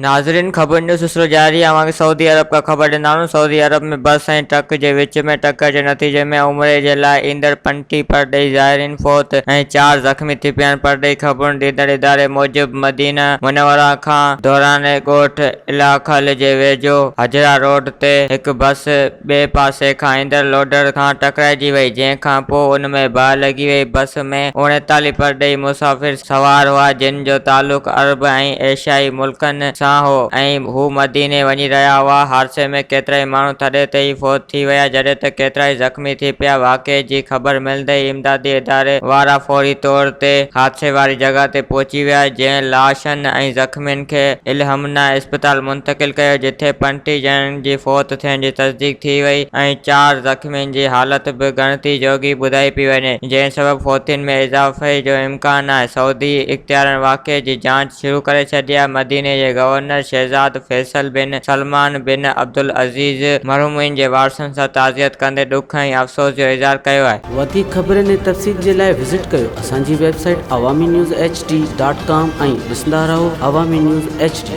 ناظرين خبرن جو سلسلو جاري آهي اوهان کي سعودي عرب کان خبر ڏيندا هلون سعودي عرب ۾ بس ۽ ٽرڪ جي وچ ۾ ٽڪر جي نتيجي ۾ عمري جي لاء ايندڙ 35 پرڏيهي زائرين فوت ۽ چار زخمي ٿي پيا آهن پرڏيهي خبرون ڏيندڙ اداري موجب مدينه منوره کان دوران ڳوٺ الاخل جي ويجهو حجره روڊ تي هڪ بس ٻئي پاسي کان ايندڙ لوڊر کان ٽڪرائجي وئي، جنهن کان پوء ان ۾ باهه لڳي وئي. بس ۾ 39 پرڏيهي مسافر سوار هئا، جن جو تعلق عرب ۽ ايشيائي ملڪن سان هو ۽ هو مديني وڃي رهيا هئا. حادثي ۾ ڪيترائي ماڻهو ٿڏي تي ئي فوت ٿي ويا، جڏهن ته ڪيترائي زخمي ٿي پيا. واقعي جي خبر ملندي ئي امدادي اداري وارا فوري طور تي حادثي واري جڳهه تي پهچي ويا، جنهن لاشن ۽ زخمين کي الحمنا اسپتال منتقل ڪيو، جتي 35 ڄڻن جي فوت ٿيڻ جي تصديق ٿي وئي ۽ چار زخمين جي حالت به ڳڻتي جوڳي ٻڌائي پئي وڃي، جنهن سبب فوتين ۾ اضافي جو امڪان آهي. سعودي اختيارين واقعي جي جاچ شروع ڪري ڇڏي آهي. مديني جي گورنر شهزاد فيصل بن سلمان بن عبدالعزيز مرحومين جي وارثن سان تعزيت ڪندي ڏک ۽ افسوس جو اظهار ڪيو آهي. وڌيڪ خبرن ۽ تفصيل جي لاء وزٽ ڪيو اسان جي website Awami news H D dot com ۽ ڏسندا رهو عوامي نيوز ايڇ ڊي.